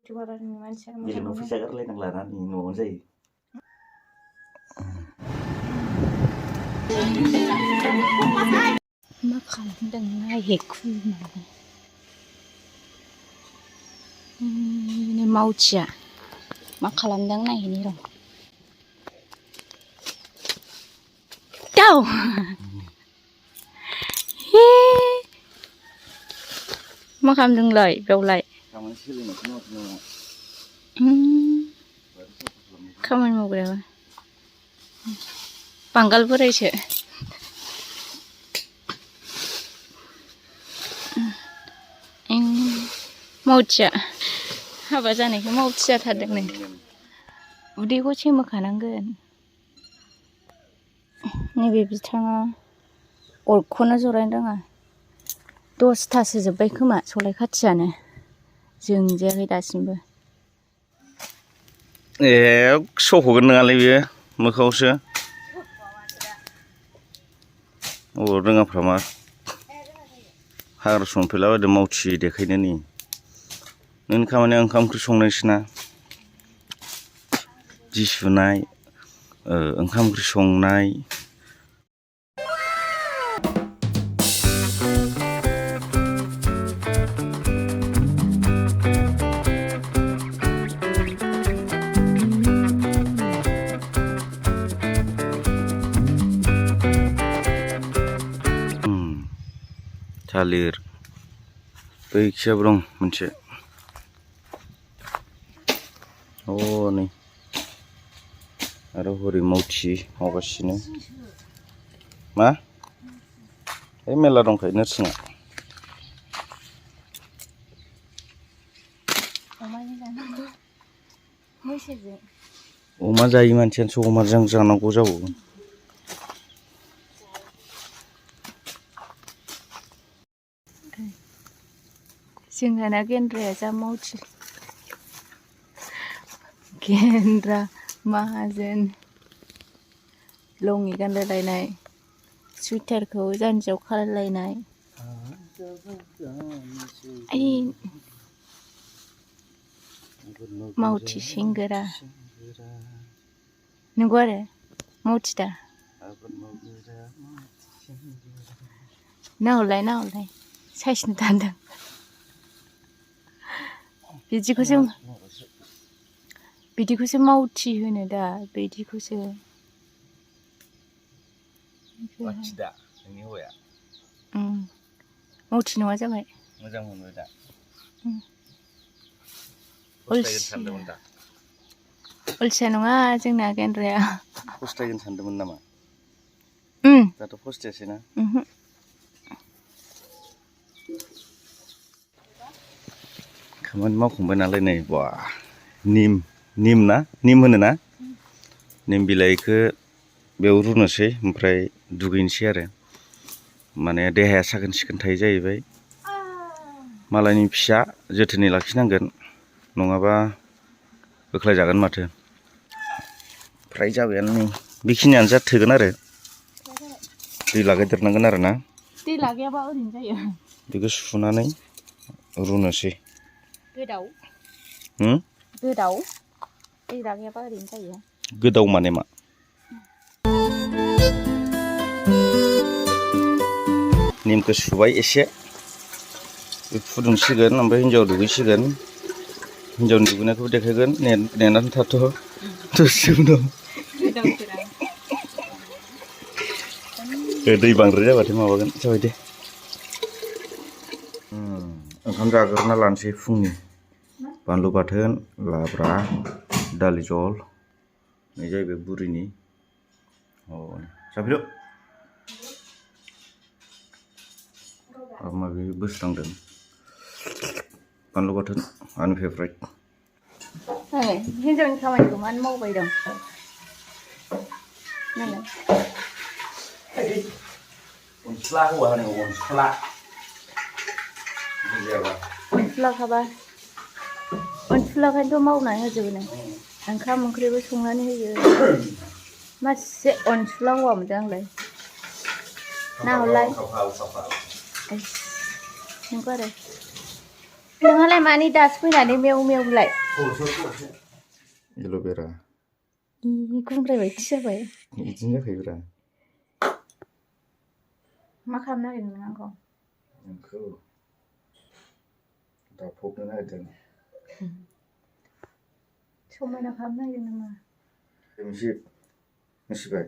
बेलेगनाव फैसा गारलायनांला ना न'आवनो जायो मा खालामदों नायहेखु मावथिया मा खालामदों नायहैनि र' दाउ मा खालामदोंलाय बेवलाय खामानि मावग्रायाबो बांगाल बोरायसो मावथिया हाबा जानायखौ मावथि जाथारदों नै उदैखौ सेमोखानांगोन नैबे बिथाङा अरखौनो जरायनो रोङा 10थासो जोब्बाय खोमा सलाय खाथियानो जोंजायाखै दासिमबो सौख'गोन नङालै बेयो मोखाङावसो रोङाफ्रा मा हाग्रा संफैलाबायदों मावथि देखायनो नै नोंनि खामानिया ओंखाम ओंख्रि संनायसोना जि सुनाय ओंखाम ओंख्रि संनाय थालिर बैखियाबो दं मोनसे नै आरो हरै मावथि मावगासिनो मा मेला दंखायो नोरसिङा अमा जायो मानसियानोसो अमाजों जानांगौ जाबावो जोंहाना गेन्द्राया जा मावथि गेन्द्रा माहाजोन लङि गानलायलायनाय सुइटारखौ जानजियाव खालायलायनाय मावथि सिंगोरा नंगौ आरो मावथि दा नाहरलाय साइसनो दानदों बिदिखौसो मावथि होनो दा बिदिखौसो मावथि नङा जाबाय मोजां मोनबाय दा अलसिया नङा जोंना गेन्द्राया फस्थायगोन सानदोंमोन नामा दाथ' फस्थायासैना खामानि मावखांबाय नालाय नै बा निम होनो ना निम बिलाइखौ बेयाव रुनोसै ओमफ्राय दुगैनोसै आरो माने देहाया साखोन सिखोन थायो जाहैबाय मालायनि फिसा जोथोनै लाखिनांगोन नङाबा होख्लायजागोन माथो फ्राय जाबायानो नै बेखिनियानो जाथोगोन आरो दै लागायदेरनांगोन आरो ना दै लागायाबा ओरैनो जायो बेखौ सुनानै रुनोसै गोदाव दै लागायाबा ओरैनो जायो गोदाव माने मा निमखौ सुबाय एसे फुदुंसिगोन ओमफ्राय हिन्जाव दुगैसिगोन हिन्जावनि दुगैनायखौबो देखायगोन नेनानै थाथ' दसे उनाव दै बांद्राय जाबाथाय माबागोन जाबाय दे ओंखाम जाग्रोना लानोसै फुंनि बानलु बाथोन लाब्रा दालि जल नै जाहैबाय बुरिनि जाफैदो माबा बोस्रांदों बानलु बाथोन आंनि फेभरेट हिन्जावनि खामानिखौ मानो मावबाय दं अनसुला हौवा होनो अनसुलाखायनोथ' मावनानै होजोबो नों ओंखाम ओंख्रिबो संनानै होयो मासे अनसुला हौवा मोनदों आंलाय नाहरलाय नंगौ आरो नोंहालाय मानि दासो फैनानै मेव मेव बिलाय एल'भेरा गुंग्राय बायदि जाबाय बिदिनो जाखायोब्रा मा खालामनो नागिरदों नों आंखौ नोंखौ दाफबनो नागिरदों समायना खालामनो नागिरदों नामा मोनसे मिथिबाय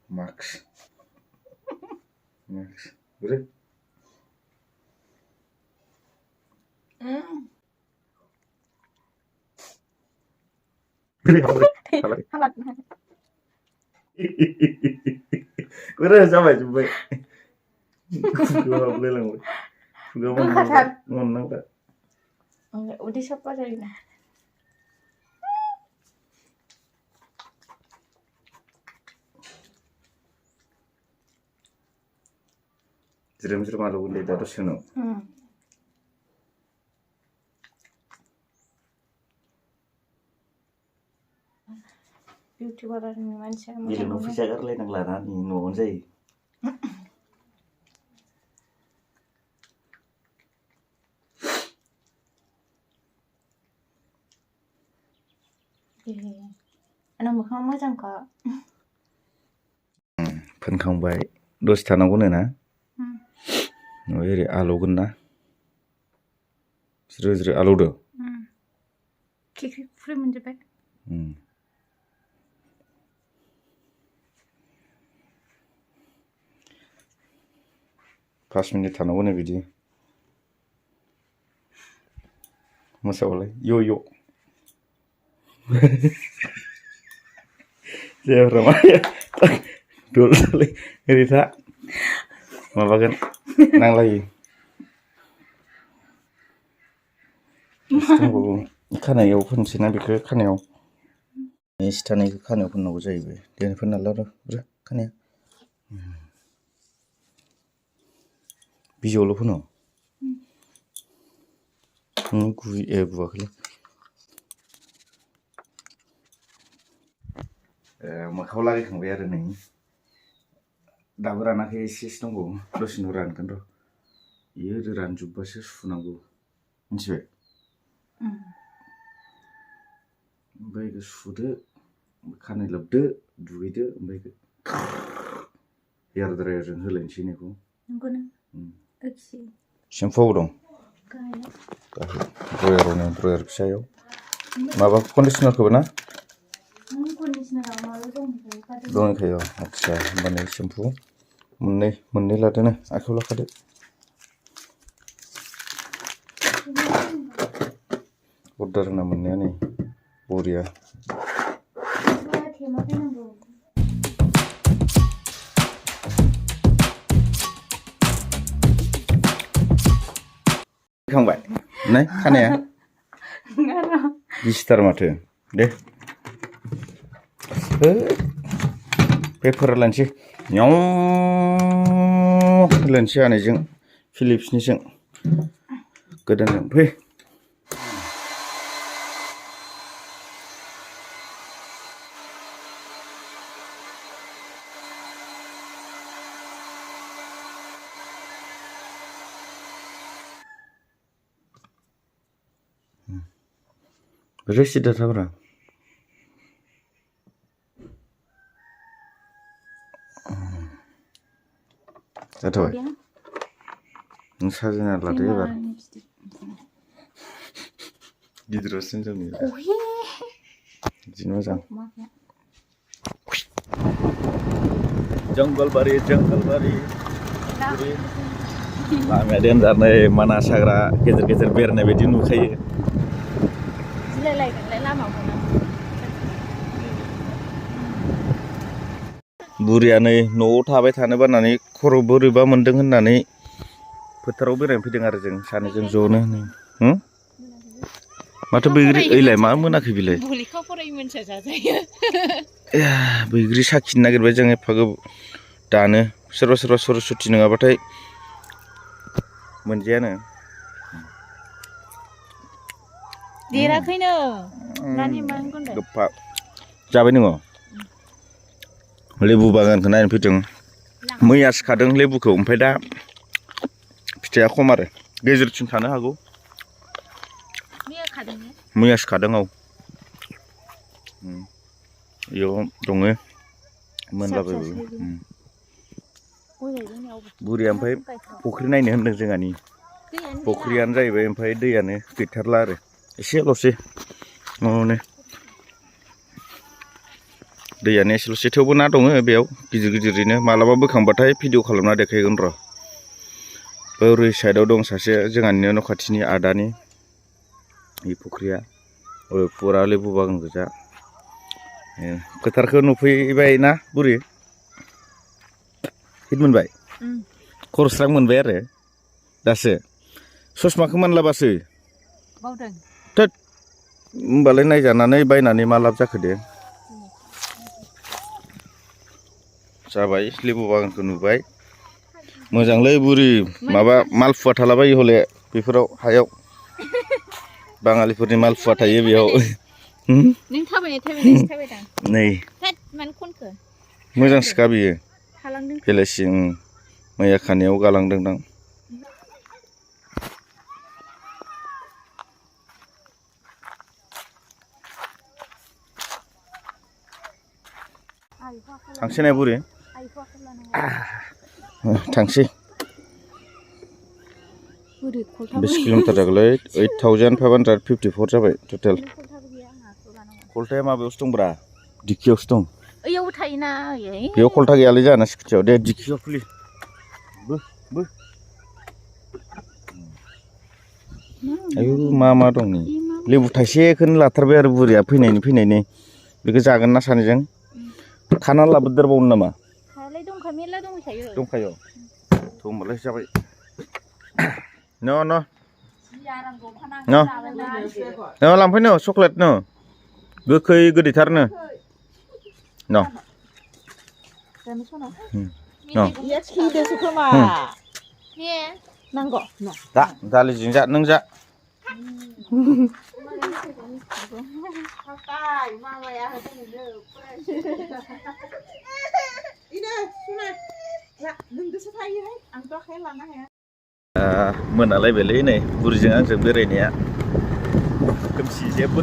मार्क्स बोरै बोरै जाबाय जोब्बाय खुगायाव हाबलायलांबाय खुगायाव मोननांला उदै साफा जायोना ज्रोम ज्रोम आलौगोन दे दा दसे उनाव इउटुबारनि मानसिया बेलेगनाव फैसा गारलायनांला ना न'आवनो जायो आंना मोखाङा मोजांखा फोनखांबाय दसे थानांगौनो ना ओरै आलौगोन ना ज्रो ज्रो आलौदो खेख्रि खुख्रि मोनजोब्बाय 5 मिनिट थानांगौनो बिदि मोसाबालाय यो जायाब्रा माया दल'लै ओरै था माबागोन नांलायो खानायाव फोनसैना बेखौ खानायाव एसे थानायखौ खानायाव फोननांगौ जाहैबाय दे फोनना ला र' खानाया बिजौआवल' फोनो गुवाखैलै मोखाङाव लागायखांबाय आरो नै दाबो रानाखै एसेसो दंबावो दसेनो रानगोन र' बेयो रानजोब्बासो सुनांगौ मिथिबाय ओमफ्राय बेखौ सुदो खानाय लोबदो दुगैदो ओमफ्राय हेयार ड्रायारजों होलायनोसै बेखौ नंगौना सेम्पुआव दं ड्रायार फिसायाव माबा कन्डिसनारखौबो ना दंखायो आदसा होमबानो सेम्पु मोननै लादोनो आखाइयाव लाखादो अर्डार होना मोननाया नै बरिया खांबाय नै खानाया गिसिथार माथो दे बे फोरानलायनोसै होलायनोसै आनैजों फिलिप्सनिजों गोदानजों फै बोरै सिदा थाब्रा जाथाबाय नों साजायना लादो एबार गिदिरावसिन जोंनि बिदिनो मोजां जंगलबारि लामाया देनजार नै मानास हाग्रा गेजेर गेजेर बेरायनाय बायदि नुखायो बुरिया नै न'आव थाबाय थानो बानानै खर' बोरैबा मोन्दों होननानै फोथाराव बेरायनो फैदों आरो जों सानैजों ज'नो माथो बैग्रि ओइलाय मा मोनाखै बिलाय बैग्रि साखिनो नागिरबाय जों एफा दानो सोरबा सरस्वती नङाबाथाय मोनजायानो देराखैनो गोफा जाबाय नोङो लेबु बागानखौ नायनो फैदों मैयासो खादों लेबुखौ ओमफ्राय दा फिथाइया खम आरो गेजेरथिं थानो हागौ मैयासो खादों औ इयाव दङ मोनलाबायबो बुरिया ओमफ्राय फुख्रि नायनो होनदों जोंहानि फुख्रियानो जाहैबाय ओमफ्राय दैयानो गैथारला आरो एसेल'सै न'आवनो दैयानो एसेल'सै थेवबो ना दङ बेयाव गिदिर गिदिरैनो मालाबा बोखांबाथाय भिडिअ खालामना देखायगोन र' ओरै साइडआव दं सासे जोंहानिनो न' खाथिनि आदानि बे फुख्रिया फुरा लेबु बागान गोजा फोथारखौ नुफैबाय ना बुरि हिट मोनबाय खर'स्रां मोनबाय आरो दासो ससमाखौ मोनलाबासो थोद होमबालाय नायजानानै बायनानै मा लाब जाखो दे जाबाय लेबु बागानखौ नुबाय मोजांलै बुरि माबा मालफुवा थालाबायो हले बेफोराव हायाव बाङालिफोरनि मालफुवा थायो बेयाव नों थाबायदां नै मानो खनखो मोजां सिखा बियो थालांदों बेलासि मैया खानायाव गालांदोंदां थांसै नाय बुरि थांसै 20 किल'मिटार जागोनलै 8554 जाबाय टटेल कलटाया माबायावसो दंब्रा दिखियावसो दं ओयावबो थायोना बेयाव कलटा गैयालै जाना सिकुटियाव दे दिखियाव खुलि बो आयु मा दं नै लेबु थाइसेखौनो लाथारबाय आरो बुरिया फैनायनि बेखौ जागोन ना सानैजों खानानै लाबोदेरबावनो नामा मेरला दंखायो थ' होमबालाय जाबाय न' लांफैनो चक्लेट नो गोखै गोदैथारनो न' दालिजों जा नों जा मोनालायबायलै नै बुरिजों आंजों बेरायनाया खोमसि जेबो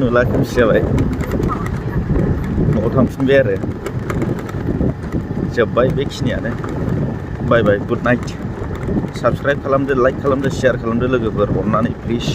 नुला खोमसि जाबाय न'आव थांफिनबाय आरो जोब्बाय बेखिनियानो बाय बाय गुड नाइट साबस्क्राइब खालामदो लाइक खालामदो शेयार खालामदो लोगोफोर अननानै प्लिज